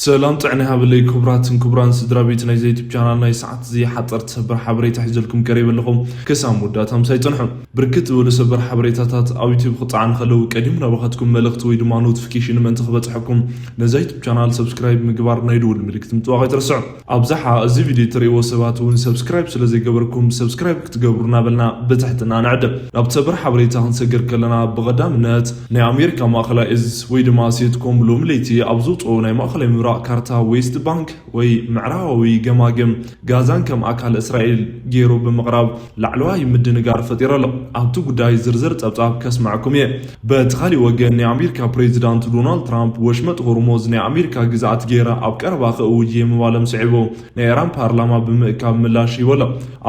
ሰላም ጥዕና ይሃበለይ ክቡራትን ክቡራን ስድራ ቤት ናይዚ ዩቱብ ቻናል፣ ናይ ሰዓት እዚ ሓፀርቲ ሰበር ሓበሬታ ሒዘልኩም ቀሪበ ኣለኹ። ክሳብ መወዳእታ ምሳይ ፅንሑ። ብርክት ዝበሉ ሰበር ሓበሬታታት ኣብ ዩቱብ ክፀዓኑ ከለዉ ቀዲሙ ናባኻትኩም መልእኽቲ ወይ ድማ ኖቲፊኬሽን ምእንቲ ክበፅሐኩም ነዛ ዩቱብ ቻናል ሰብስክራይብ ምግባር ናይ ደወል ምልክት ምጥዋቕ ኣይትረስዑ። ኣብዝሓ እዚ ቪድዮ እትርእይዎ ሰባት እውን ሰብስክራይብ ስለ ዘይገበርኩም ሰብስክራይብ ክትገብሩ እናበልና ብትሕትና ንዕድም። ናብ ሰበር ሓበሬታ ክንሰግር ከለና ብቐዳምነት ናይ ኣሜሪካ ማእኸላይ እዝ ወይ ድማ ሴትኮም ሎሚ ለይቲ ኣብ ዘውፅኦ ናይ ማእኸላይ ምብራቕ ካርታ ዌስት ባንክ ወይ ምዕራባዊ ገማግም ጋዛን ከም ኣካል እስራኤል ገይሩ ብምቕራብ ላዕለዋይ ምድንጋር ፈጢሩ ኣሎ። ኣብቲ ጉዳይ ዝርዝር ጸብጻብ ከስማዕኩም እየ። በቲ ካሊእ ወገን ናይ ኣሜሪካ ፕሬዚዳንት ዶናልድ ትራምፕ ወሽመጥ ሆርሞዝ ናይ ኣሜሪካ ግዝኣት ገይረ ኣብ ቀረባ ከእውጅ እየ ምባሎም ስዒቡ ናይ ኢራን ፓርላማ ብምእካብ ምላሽ ሂቡ ኣሎ።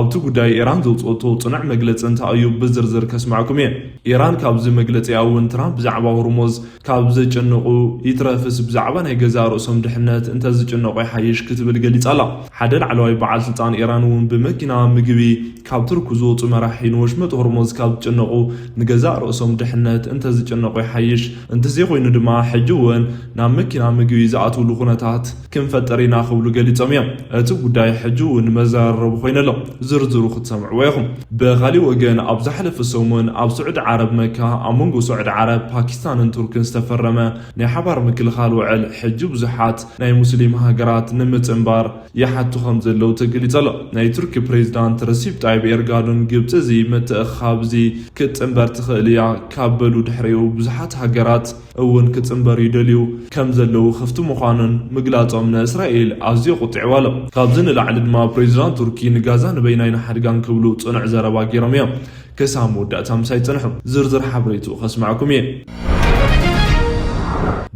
ኣብቲ ጉዳይ ኢራን ዘውፅኦቶ ፅኑዕ መግለፂ እንታይ እዩ ብዝርዝር ከስማዕኩም እየ። ኢራን ካብዚ መግለፂኣ እውን ትራምፕ ብዛዕባ ሆርሞዝ ካብ ዘጨነቑ ይትረፍስ ብዛዕባ ናይ ገዛእ ርእሶም ድሕነት እንተዝጭነቑ ይሓይሽ ክትብል ገሊጻ ኣላ። ሓደ ላዕለዋይ በዓል ስልጣን ኢራን እውን ብመኪና ምግቢ ካብ ቱርክ ዝወፁ መራሒ ንወሽመጥ ሆርሞዝ ካብ ዝጨነቑ ንገዛእ ርእሶም ድሕነት እንተዝጨነቑ ይሓይሽ፣ እንተዘይኮይኑ ድማ ሕጂ እውን ናብ መኪና ምግቢ ዝኣትውሉ ኩነታት ክንፈጥር ኢና ክብሉ ገሊጾም እዮም። እቲ ጉዳይ ሕጂ እውን መዘራረቢ ኮይኑ ኣሎ። ዝርዝሩ ክትሰምዕዎ ኢኹም። ብኻሊእ ወገን ኣብ ዝሓለፈ ሰሙን ኣብ ስዑዲ ዓረብ መካ ኣብ መንጎ ስዑዲ ዓረብ፣ ፓኪስታንን ቱርክን ዝተፈረመ ናይ ሓባር ምክልኻል ውዕል ሕጂ ብዙሓት ናይ ሙስሊም ሃገራት ንምጽንባር ይሓቱ ከም ዘለዉ ተገሊጹ ኣሎ። ናይ ቱርኪ ፕሬዚዳንት ረሲፕ ጣይብ ኤርጋዶን ግብጺ እዚ ምትእኽኻብ እዚ ክትጽንበር ትኽእል እያ ካብ በሉ ድሕሪኡ ብዙሓት ሃገራት እውን ክጽንበሩ ይደልዩ ከም ዘለዉ ክፍቲ ምዃኑን ምግላጾም ንእስራኤል ኣዝዩ ኣቑጢዕዋ ኣሎ። ካብዚ ንላዕሊ ድማ ፕሬዚዳንት ቱርኪ ንጋዛ ንበይናይ ንሓድጋን ክብሉ ጽኑዕ ዘረባ ገይሮም እዮም። ክሳብ መወዳእታ ምሳይ ጽንሑ። ዝርዝር ሓበሬትኡ ከስማዕኩም እየ።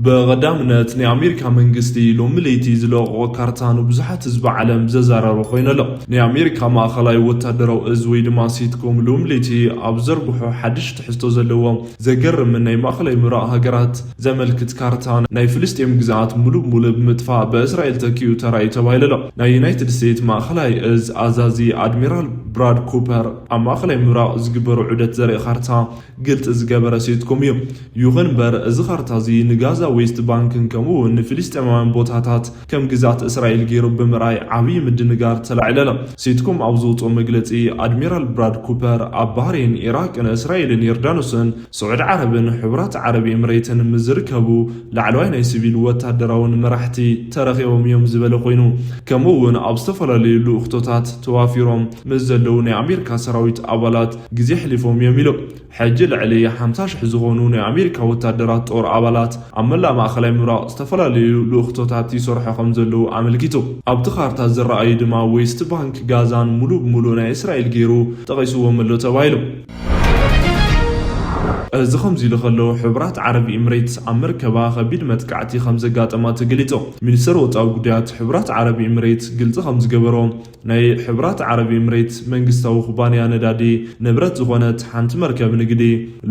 ብቐዳምነት ናይ ኣሜሪካ መንግስቲ ሎሚ ለይቲ ዝለቐቖ ካርታ ንብዙሓት ህዝቢ ዓለም ዘዛረበ ኮይኑ ኣሎ። ናይ ኣሜሪካ ማእኸላይ ወታደራዊ እዝ ወይ ድማ ሴትኮም ሎሚ ለይቲ ኣብ ዘርግሖ ሓድሽ ትሕዝቶ ዘለዎ ዘገርምን ናይ ማእኸላይ ምብራቕ ሃገራት ዘመልክት ካርታ ናይ ፍልስጤም ግዝኣት ሙሉእ ብሙሉእ ብምጥፋእ ብእስራኤል ተኪኡ ተራእዩ ተባሂሉ ኣሎ። ናይ ዩናይትድ ስቴትስ ማእኸላይ እዝ ኣዛዚ ኣድሚራል ብራድ ኩፐር ኣብ ማእኸላይ ምብራቕ ዝግበሩ ዑደት ዘርኢ ካርታ ግልፂ ዝገበረ ሴትኮም እዩ። ይኹን እምበር እዚ ካርታ እዚ ንጋዛ ዌስት ባንክን ከምኡ እውን ንፍልስጤማውያን ቦታታት ከም ግዝኣት እስራኤል ገይሩ ብምርኣይ ዓብዪ ምድንጋር ተላዒሉ ኣሎ። ሴትኮም ኣብ ዘውፅኦ መግለፂ ኣድሚራል ብራድ ኩፐር ኣብ ባህሬን፣ ኢራቅን እስራኤልን ዮርዳኖስን ስዑዲ ዓረብን ሕቡራት ዓረብ ኤምሬትን ምስ ዝርከቡ ላዕለዋይ ናይ ሲቪል ወታደራውን መራሕቲ ተረኺቦም እዮም ዝበለ ኮይኑ፣ ከምኡ እውን ኣብ ዝተፈላለዩ ልኡኽቶታት ተዋፊሮም ምስ ዘለዉ ናይ ኣሜሪካ ሰራዊት ኣባላት ግዜ ኣሕሊፎም እዮም ኢሉ። ሕጂ ልዕሊ ሓምሳ ሽሕ ዝኾኑ ናይ ኣሜሪካ ወታደራት ጦር ኣባላት ኣብ መላእ ማእኸላይ ምብራቕ ዝተፈላለዩ ልኡኽቶታት ይሰርሑ ከም ዘለዉ ኣመልኪቱ። ኣብቲ ካርታ ዝረኣዩ ድማ ዌስት ባንክ፣ ጋዛን ሙሉእ ብሙሉእ ናይ እስራኤል ገይሩ ጠቒስዎም ኣሎ ተባሂሉ። እዚ ከምዚ ኢሉ ከሎ፣ ሕቡራት ዓረብ ኤምሬትስ ኣብ መርከባ ከቢድ መጥቃዕቲ ከም ዘጋጠማ ተገሊጹ። ሚኒስተር ወጻኢ ጉዳያት ሕቡራት ዓረብ ኤምሬትስ ግልጺ ከም ዝገበሮ፣ ናይ ሕቡራት ዓረብ ኤምሬትስ መንግስታዊ ኩባንያ ነዳዲ ንብረት ዝኾነት ሓንቲ መርከብ ንግዲ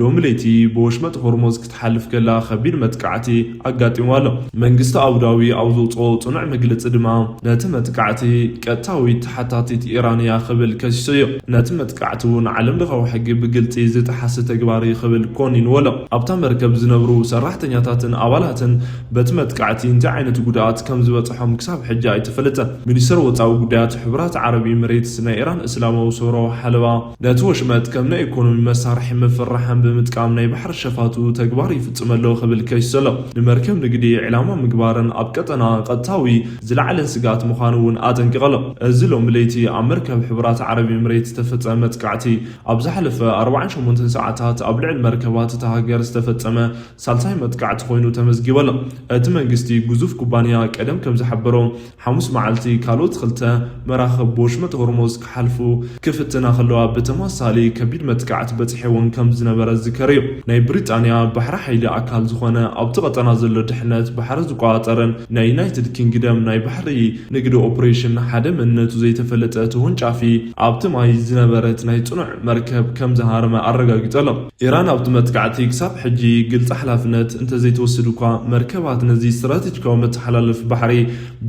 ሎሚ ለይቲ ብወሽመጥ ሆርሙዝ ክትሓልፍ ከላ ከቢድ መጥቃዕቲ ኣጋጢምዋ ኣሎ። መንግስቲ ኣቡዳቢ ኣብ ዘውፅኦ ፅኑዕ መግለፂ ድማ ነቲ መጥቃዕቲ ቀጥታዊት ተሓታቲት ኢራን እያ ክብል ከሲሱ እዩ። ነቲ መጥቃዕቲ እውን ዓለም ለኻዊ ሕጊ ብግልፂ ዝጠሓሰ ተግባር እዩ ክብል ኮኒንዎ ኣሎ። ኣብታ መርከብ ዝነብሩ ሰራሕተኛታትን ኣባላትን በቲ መጥቃዕቲ እንታይ ዓይነት ጉድኣት ከም ዝበፅሖም ክሳብ ሕጂ ኣይተፈለጠን። ሚኒስተር ወፃኢ ጉዳያት ሕቡራት ዓረብ ኤምሬትስ ናይ ኢራን እስላማዊ ሰውራዊ ሓለዋ ነቲ ወሽመጥ ከም ናይ ኢኮኖሚ መሳርሒ ምፍርራሕን ብምጥቃም ናይ ባሕሪ ሸፋቱ ተግባር ይፍጽም ኣሎ ክብል ከሲሱ ኣሎ። ንመርከብ ንግዲ ዕላማ ምግባርን ኣብ ቀጠና ቀጥታዊ ዝለዓለ ስግኣት ምዃኑ እውን ኣጠንቂቑ ኣሎ። እዚ ሎሚ ለይቲ ኣብ መርከብ ሕቡራት ዓረብ ኤምሬትስ ዝተፈጸመ መጥቃዕቲ ኣብ ዝሓለፈ ኣርባዓን ሸሞንተን ሰዓታት ኣብ ልዕሊ መርከባት እታ ሃገር ዝተፈጸመ ሳልሳይ መጥቃዕቲ ኮይኑ ተመዝጊቡ ኣሎ። እቲ መንግስቲ ግዙፍ ኩባንያ ቀደም ከም ዝሓበሮ፣ ሓሙስ መዓልቲ ካልኦት ክልተ መራኽብ ብወሽመጥ ሆርሙዝ ክሓልፉ ክፍትና ከለዋ ብተመሳሳሊ ከቢድ መጥቃዕቲ በፂሕወን ከም ዝነበረ ዝዝከር እዩ። ናይ ብሪጣንያ ባሕሪ ሓይሊ ኣካል ዝኾነ ኣብቲ ቀጠና ዘሎ ድሕነት ባሕሪ ዝቆጻጸርን ናይ ዩናይትድ ኪንግደም ናይ ባሕሪ ንግዲ ኦፕሬሽን ሓደ መንነቱ ዘይተፈለጠ ተወንጫፊ ኣብቲ ማይ ዝነበረት ናይ ጽኑዕ መርከብ ከም ዝሃረመ ኣረጋጊጹ ኣሎ። ኢራን ኣብ መጥቃዕቲ ክሳብ ሕጂ ግልፂ ሓላፍነት እንተዘይተወስድ እኳ፣ መርከባት ነዚ ስትራቴጂካዊ መተሓላለፊ ባሕሪ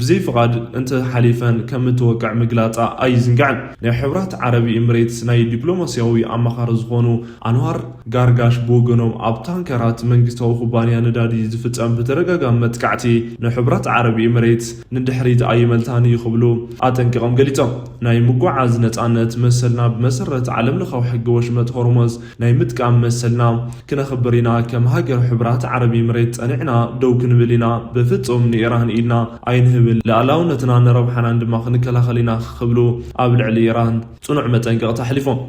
ብዘይ ፍቓድ እንተሓሊፈን ከም እትወቅዕ ምግላፃ ኣይዝንጋዕን። ናይ ሕብራት ዓረብ ኤምሬትስ ናይ ዲፕሎማሲያዊ ኣማኻሪ ዝኾኑ ኣንዋር ጋርጋሽ ብወገኖም፣ ኣብ ታንከራት መንግስታዊ ኩባንያ ነዳዲ ዝፍጸም ብተደጋጋሚ መጥቃዕቲ ንሕቡራት ዓረብ ኤምሬትስ ንድሕሪት ኣይመልሳን እዩ ክብሉ ኣጠንቂቖም ገሊጾም። ናይ ምጉዓዝ ነጻነት መሰልና ብመሰረት ዓለምለኻዊ ሕጊ ወሽመጥ ሆርሞዝ ናይ ምጥቃም መሰልና ክነኽብር ኢና። ከም ሃገር ሕቡራት ዓረብ ኤምሬት ጸኒዕና ደው ክንብል ኢና። ብፍጹም ንኢራን ኢድና ኣይንህብን። ልኣላውነትና ንረብሓናን ድማ ክንከላኸል ኢና ክብሉ ኣብ ልዕሊ ኢራን ጽኑዕ መጠንቀቕታ ኣሕሊፎም።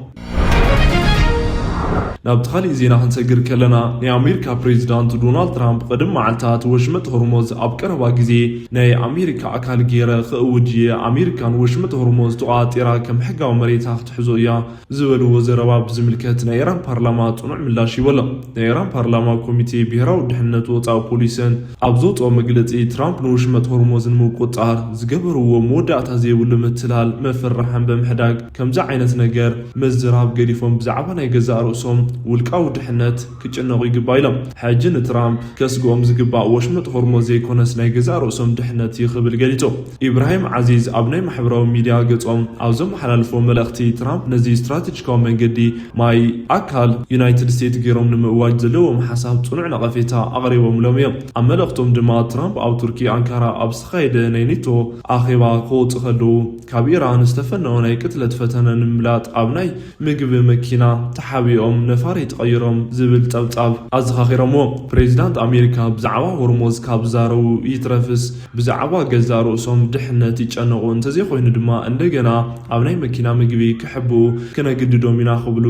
ናብቲ ካሊእ ዜና ክንሰግር ከለና፣ ናይ ኣሜሪካ ፕሬዚዳንት ዶናልድ ትራምፕ ቅድሚ መዓልታት ወሽመጥ ሆርሞዝ ኣብ ቀረባ ግዜ ናይ ኣሜሪካ ኣካል ገይረ ክእውጅ እየ፣ ኣሜሪካን ወሽመጥ ሆርሞዝ ተቋጢራ ከም ሕጋዊ መሬታ ክትሕዞ እያ ዝበልዎ ዘረባ ብዝምልከት ናይ ኢራን ፓርላማ ጽኑዕ ምላሽ ሂቡ ኣሎ። ናይ ኢራን ፓርላማ ኮሚቴ ብሄራዊ ድሕነት ወጻኢ ፖሊስን ኣብ ዘውፅኦ መግለፂ፣ ትራምፕ ንወሽመጥ ሆርሞዝ ንምቁፅፃር ዝገበርዎ መወዳእታ ዘይብሉ ምትላል መፍርሕን ብምሕዳግ፣ ከምዚ ዓይነት ነገር ምዝራብ ገዲፎም ብዛዕባ ናይ ገዛእ ርእሶም ውልቃዊ ድሕነት ክጭነቑ ይግባእ ኢሎም። ሕጂ ንትራምፕ ከስግኦም ዝግባእ ወሽመጥ ሆርሞዝ ዘይኮነስ ናይ ገዛእ ርእሶም ድሕነት እዩ ክብል ገሊጹ። ኢብራሂም ዓዚዝ ኣብ ናይ ማሕበራዊ ሚድያ ገጾም ኣብ ዘመሓላልፎ መልእኽቲ፣ ትራምፕ ነዚ ስትራቴጂካዊ መንገዲ ማይ ኣካል ዩናይትድ ስቴትስ ገይሮም ንምእዋጅ ዘለዎም ሓሳብ ጽኑዕ ነቐፌታ ኣቕሪቦምሎም እዮም። ኣብ መልእኽቶም ድማ፣ ትራምፕ ኣብ ቱርኪ ኣንካራ ኣብ ዝተኻየደ ናይ ኔቶ ኣኼባ ክወጹ ከለዉ፣ ካብ ኢራን ዝተፈነወ ናይ ቅትለት ፈተነ ንምምላጥ ኣብ ናይ ምግቢ መኪና ተሓቢኦም ነፋሪት ቀይሮም ዝብል ጸብጻብ ኣዘኻኺሮምዎ። ፕሬዚዳንት ኣሜሪካ ብዛዕባ ሆርሞዝ ካብ ዝዛረቡ ይትረፍስ ብዛዕባ ገዛእ ርእሶም ድሕነት ይጨነቑ፣ እንተዘይኮይኑ ድማ እንደገና ኣብ ናይ መኪና ምግቢ ክሕብኡ ክነግድዶም ኢና ክብሉ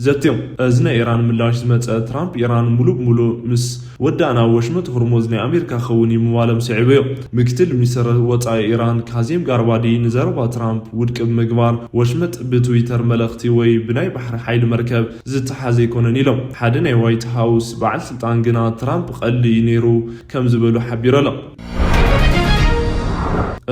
ዘትዮም። እዚ ናይ ኢራን ምላሽ ዝመጸ፣ ትራምፕ ኢራን ሙሉእ ብሙሉእ ምስ ወዳእና ወሽመጥ ሆርሞዝ ናይ ኣሜሪካ ክኸውን እዩ ምባሎም ስዒቡ እዩ። ምክትል ሚኒስትር ወጻኢ ኢራን ካዚም ጋርባዲ ንዘረባ ትራምፕ ውድቂ ብምግባር፣ ወሽመጥ ብትዊተር መልእኽቲ ወይ ብናይ ባሕሪ ሓይሊ መርከብ ዝተሓዘ ኣይኮነን ኢሎም። ሓደ ናይ ዋይት ሃውስ በዓል ስልጣን ግና፣ ትራምፕ ቀልዲ እዩ ነይሩ ከም ዝበሉ ሓቢሩ ኣሎ።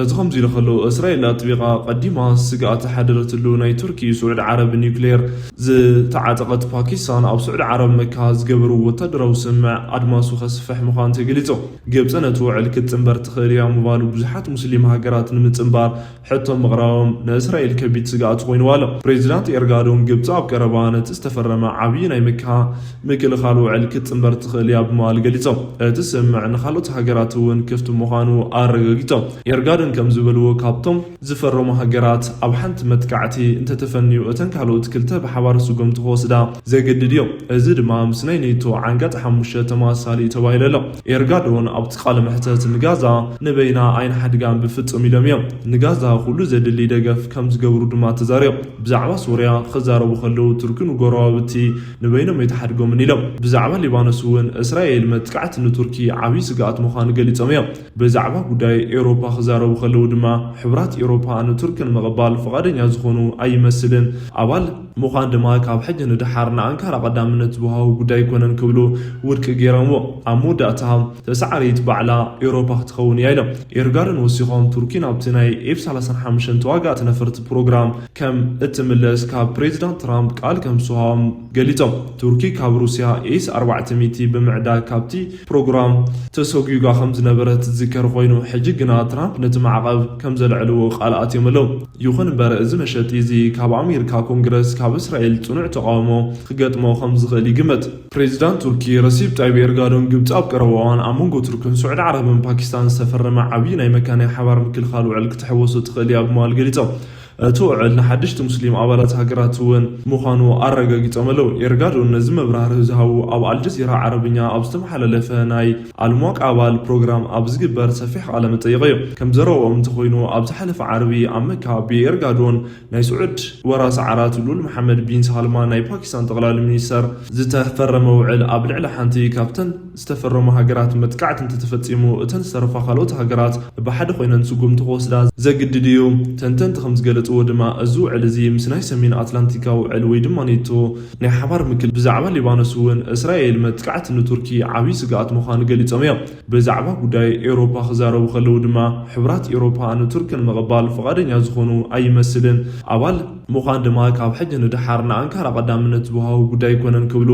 እዚ ከምዚ ኢሉ ከሎ፣ እስራኤል ኣጥቢቓ ቀዲማ ስግኣት ዝሓደረትሉ ናይ ቱርኪ ስዑድ ዓረብ ኒውክሌር ዝተዓጠቐት ፓኪስታን፣ ኣብ ስዑድ ዓረብ መካ ዝገበሩ ወታደራዊ ስምምዕ ኣድማሱ ከስፍሕ ምዃኑ ተገሊጹ። ግብጺ ነቲ ውዕል ክትጽንበር ትኽእል እያ ምባሉ፣ ብዙሓት ሙስሊም ሃገራት ንምጽንባር ሕቶ ምቕራቦም ንእስራኤል ከቢድ ስግኣት ኮይንዋ ኣሎ። ፕሬዚዳንት ኤርጋዶን፣ ግብጺ ኣብ ቀረባ ነቲ ዝተፈረመ ዓብዪ ናይ መካ ምክልኻል ውዕል ክትጽንበር ትኽእል እያ ብምባል ገሊጾም። እቲ ስምምዕ ንኻልኦት ሃገራት እውን ክፍቲ ምዃኑ ኣረጋጊጾም። ኤርጋዶን ከም ዝበልዎ፣ ካብቶም ዝፈረሙ ሃገራት ኣብ ሓንቲ መጥቃዕቲ እንተተፈንዩ፣ እተን ካልኦት ክልተ ብሓባር ስጉምቲ ክወስዳ ዘገድድ እዩ። እዚ ድማ ምስ ናይ ኔቶ ዓንቀጽ ሓሙሽተ ተመሳሳሊ እዩ ተባሂሉ ኣሎ። ኤርጋዶን ኣብቲ ቃለ መሕተት፣ ንጋዛ ንበይና ኣይንሓድጋን ብፍጹም ኢሎም እዮም። ንጋዛ ኩሉ ዘድሊ ደገፍ ከም ዝገብሩ ድማ ተዛሪቦም። ብዛዕባ ሶርያ ክዛረቡ ከለዉ፣ ቱርኪ ንጎረባብቲ ንበይኖም ኣይትሓድጎምን ኢሎም። ብዛዕባ ሊባኖስ እውን፣ እስራኤል መጥቃዕቲ ንቱርኪ ዓብዪ ስግኣት ምዃኑ ገሊጾም እዮም። ብዛዕባ ጉዳይ ኤውሮፓ ክዛረቡ ከለዉ ድማ፣ ሕቡራት ኤውሮፓ ንቱርኪ ንምቕባል ፍቓደኛ ዝኾኑ ኣይመስልን። ኣባል ምዃን ድማ ካብ ሕጂ ንደሓር ንኣንካራ ቀዳምነት ዝወሃቦ ጉዳይ ኣይኮነን ክብሉ ውድቂ ገይሮምዎ። ኣብ መወዳእታ፣ ተሳዓሪት ባዕላ ኤውሮፓ ክትኸውን እያ ኢሎም። ኤርጋዶን ወሲኾም፣ ቱርኪ ናብቲ ናይ ኤፍ ሰላሳን ሓሙሽተን ተዋጋእቲ ነፈርቲ ፕሮግራም ከም እትምለስ ካብ ፕሬዚዳንት ትራምፕ ቃል ከም ዝወሃቦም ገሊጾም። ቱርኪ ካብ ሩስያ ኤስ ኣርባዕተ ሚእቲ ብምዕዳግ ካብቲ ፕሮግራም ተሰጒጓ ከም ዝነበረት ዝዝከር ኮይኑ፣ ሕጂ ግና ትራምፕ ነቲ ማዕቐብ ከም ዘልዕልዎ ቃል ኣትዮም ኣለዉ። ይኹን እምበር፣ እዚ መሸጢ እዚ ካብ ኣሜሪካ ኮንግረስ፣ ካብ እስራኤል ጽኑዕ ተቓውሞ ክገጥሞ ከም ዝኽእል ይግመት። ፕሬዚዳንት ቱርኪ ረሲፕ ጣይብ ኤርጋዶን፣ ግብጺ ኣብ ቀረባ እዋን ኣብ መንጎ ቱርክን ስዑዲ ዓረብን ፓኪስታን ዝተፈረመ ዓብዪ ናይ መካ ናይ ሓባር ምክልኻል ውዕል ክትሕወሶ ትኽእል እያ ብምባል ገሊጾም። እቲ ውዕል ንሓደሽቲ ሙስሊም ኣባላት ሃገራት እውን ምዃኑ ኣረጋጊጾም ኣለዉ። ኤርጋዶን ነዚ መብራህርሂ ዝሃቡ ኣብ ኣልጀዚራ ዓረብኛ ኣብ ዝተመሓላለፈ ናይ ኣልሟቃባል ፕሮግራም ኣብ ዝግበር ሰፊሕ ቃለ መጠይቕ እዩ። ከም ዘረብኦም እንተኾይኑ፣ ኣብ ዝሓለፈ ዓርቢ ኣብ መካ ብኤርጋዶን ናይ ስዑድ ወራሲ ዓራት ልኡል መሓመድ ቢን ሳልማን ናይ ፓኪስታን ጠቕላሊ ሚኒስተር ዝተፈረመ ውዕል ኣብ ልዕሊ ሓንቲ ካብተን ዝተፈረሙ ሃገራት መጥቃዕቲ እንተተፈጺሙ፣ እተን ዝተረፋ ካልኦት ሃገራት ብሓደ ኮይነን ስጉምቲ ክወስዳ ዘግድድ እዩ። ተንተንቲ ከም ዝገለጽዎ ድማ፣ እዚ ውዕል እዚ ምስ ናይ ሰሜን ኣትላንቲካዊ ውዕል ወይ ድማ ኔቶ ናይ ሓባር ምክል ብዛዕባ ሊባኖስ እውን እስራኤል መጥቃዕቲ ንቱርኪ ዓብዪ ስግኣት ምዃኑ ገሊጾም እዮም። ብዛዕባ ጉዳይ ኤውሮፓ ክዛረቡ ከለዉ ድማ፣ ሕቡራት ኤውሮፓ ንቱርኪ ንምቕባል ፍቓደኛ ዝኾኑ ኣይመስልን። ኣባል ምዃን ድማ ካብ ሕጂ ንደሓር ንኣንካራ ቀዳምነት ዝወሃቡ ጉዳይ ኣይኮነን ክብሉ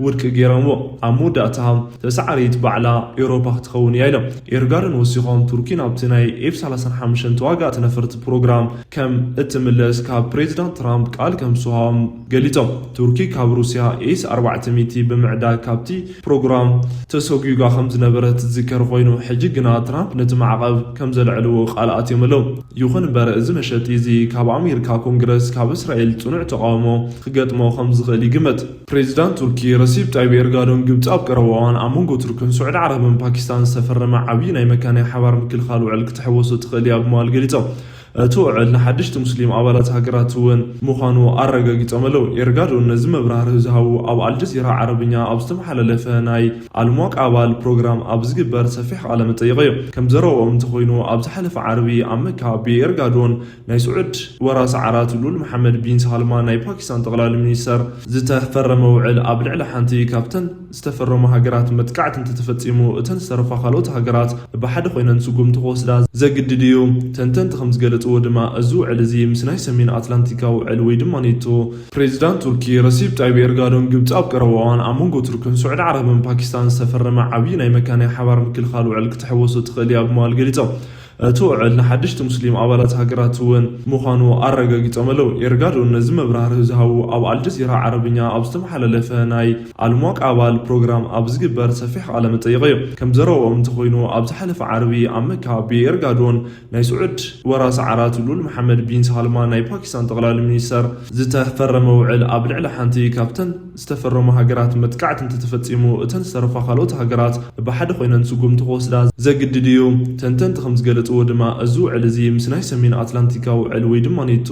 ውድቂ ገይሮምዎ። ኣብ መወዳእታ ተሳዓሪት ባዕላ ኤውሮፓ ክትኸውን እያ ኢሎም። ኤርጋዶን ወሲኾም ቱርኪ ናብቲ ናይ ኤፍ ሰላሳን ሓሙሽተን ተዋጋእቲ ነፈርቲ ፕሮግራም ከም እትምለስ ካብ ፕሬዚዳንት ትራምፕ ቃል ከም ዝወሃቦም ገሊጾም። ቱርኪ ካብ ሩስያ ኤስ ኣርባዕተ ሚእቲ ብምዕዳግ ካብቲ ፕሮግራም ተሰጒጓ ከም ዝነበረት ዝዝከር ኮይኑ፣ ሕጂ ግና ትራምፕ ነቲ ማዕቐብ ከም ዘልዕልዎ ቃል ኣትዮም ኣለዉ። ይኹን እምበር፣ እዚ መሸጢ እዚ ካብ ኣሜሪካ ኮንግረስ ካብ እስራኤል ጽኑዕ ተቓውሞ ክገጥሞ ከም ዝኽእል ይግመት። ፕሬዚዳንት ቱርኪ ረሲብ ጣይብ ኤርጋዶን ግብጺ ኣብ ቀረባ እዋን ኣብ መንጎ ቱርክን ስዑዲ ዓረብን ፓኪስታን ዝተፈረመ ዓብዪ ናይ መካናይ ሓባር ምክልኻል ውዕል ክትሕወሶ ትኽእል እያ ብምባል ገሊጾም። እቲ ውዕል ንሓደሽቲ ሙስሊም ኣባላት ሃገራት እውን ምዃኑ ኣረጋጊጾም ኣለዉ። ኤርጋዶን ነዚ መብራህርሂ ዝሃቡ ኣብ ኣልጀዚራ ዓረብኛ ኣብ ዝተመሓላለፈ ናይ ኣልሟቅ ኣባል ፕሮግራም ኣብ ዝግበር ሰፊሕ ቃለ መጠይቕ እዩ። ከም ዘረብኦም እንተኾይኑ፣ ኣብ ዝሓለፈ ዓርቢ ኣብ መካ ብኤርጋዶን ናይ ስዑድ ወራሲ ዓራት ሉል መሓመድ ቢን ሳልማን ናይ ፓኪስታን ጠቕላሊ ሚኒስተር ዝተፈረመ ውዕል ኣብ ልዕሊ ሓንቲ ካብተን ዝተፈረሙ ሃገራት መጥቃዕቲ እንተተፈጺሙ፣ እተን ዝተረፋ ካልኦት ሃገራት ብሓደ ኮይነን ስጉምቲ ክወስዳ ዘግድድ እዩ። ተንተንቲ ከም ዝገለጽዎ ድማ፣ እዚ ውዕል እዚ ምስ ናይ ሰሜን ኣትላንቲካዊ ውዕል ወይ ድማ ኔቶ ፕሬዚዳንት ቱርኪ ረሲብ ጣይብ ኤርጋዶን ግብጺ ኣብ ቀረባ እዋን ኣብ መንጎ ቱርክን ስዑዲ ዓረብን ፓኪስታን ዝተፈረመ ዓብዪ ናይ መካናይ ሓባር ምክልኻል ውዕል ክትሕወሶ ትኽእል እያ ብምባል ገሊጾም። እቲ ውዕል ንሓደሽቲ ሙስሊም ኣባላት ሃገራት እውን ምዃኑ ኣረጋጊጾም ኣለዉ። ኤርጋዶን ነዚ መብራህርሂ ዝሃቡ ኣብ ኣልጀዚራ ዓረብኛ ኣብ ዝተመሓላለፈ ናይ ኣልሟቅ ኣባል ፕሮግራም ኣብ ዝግበር ሰፊሕ ቃለ መጠይቕ እዩ። ከም ዘረብኦም እንተኾይኑ፣ ኣብ ዝሓለፈ ዓርቢ ኣብ መካ ብኤርጋዶን ናይ ስዑድ ወራሲ ዓራት ሉል መሓመድ ቢን ሳልማን ናይ ፓኪስታን ጠቕላሊ ሚኒስተር ዝተፈረመ ውዕል ኣብ ልዕሊ ሓንቲ ካብተን ዝተፈረሙ ሃገራት መጥቃዕቲ እንተተፈጺሙ፣ እተን ዝተረፋ ካልኦት ሃገራት ብሓደ ኮይነን ስጉምቲ ክወስዳ ዘግድድ እዩ። ተንተንቲ ከም ዝገለጽዎ ድማ፣ እዚ ውዕል እዚ ምስ ናይ ሰሜን ኣትላንቲካዊ ውዕል ወይ ድማ ኔቶ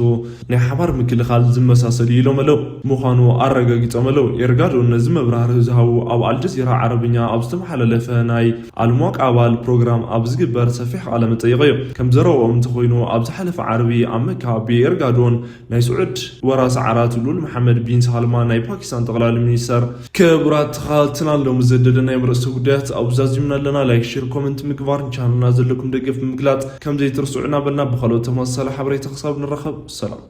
ናይ ሓባር ምክልኻል ዝመሳሰል እዩ ኢሎም ኣለዉ። ምዃኑ ኣረጋጊጾም ኣለዉ። ኤርጋዶን ነዚ መብራህርሂ ዝሃቡ ኣብ ኣልጀዚራ ዓረብኛ ኣብ ዝተመሓላለፈ ናይ ኣልሟቅ ኣባል ፕሮግራም ኣብ ዝግበር ሰፊሕ ቃለ መጠይቕ እዩ። ከም ዘረብኦም እንተኾይኑ፣ ኣብ ዝሓለፈ ዓርቢ ኣብ መካ ብኤርጋዶን ናይ ስዑድ ወራሲ ዓራት ሉል መሓመድ ቢን ሳልማን ናይ ፓኪስታን ጠቕላሊ ሚኒስተር። ክቡራት ተኸታተልትና፣ ሎሚ ዘደለናዮም ርእሰ ጉዳያት ኣብዚ ዛዚምና ኣለና። ላይክ፣ ሼር፣ ኮመንት ምግባር፣ ንቻነልና ዘለኩም ደገፍ ብምግላጽ ከም ዘይትርስዑ እናበልና፣ ብኻልኦት ተመሳሳሊ ሓበሬታ ክሳብ ንራኸብ፣ ሰላም።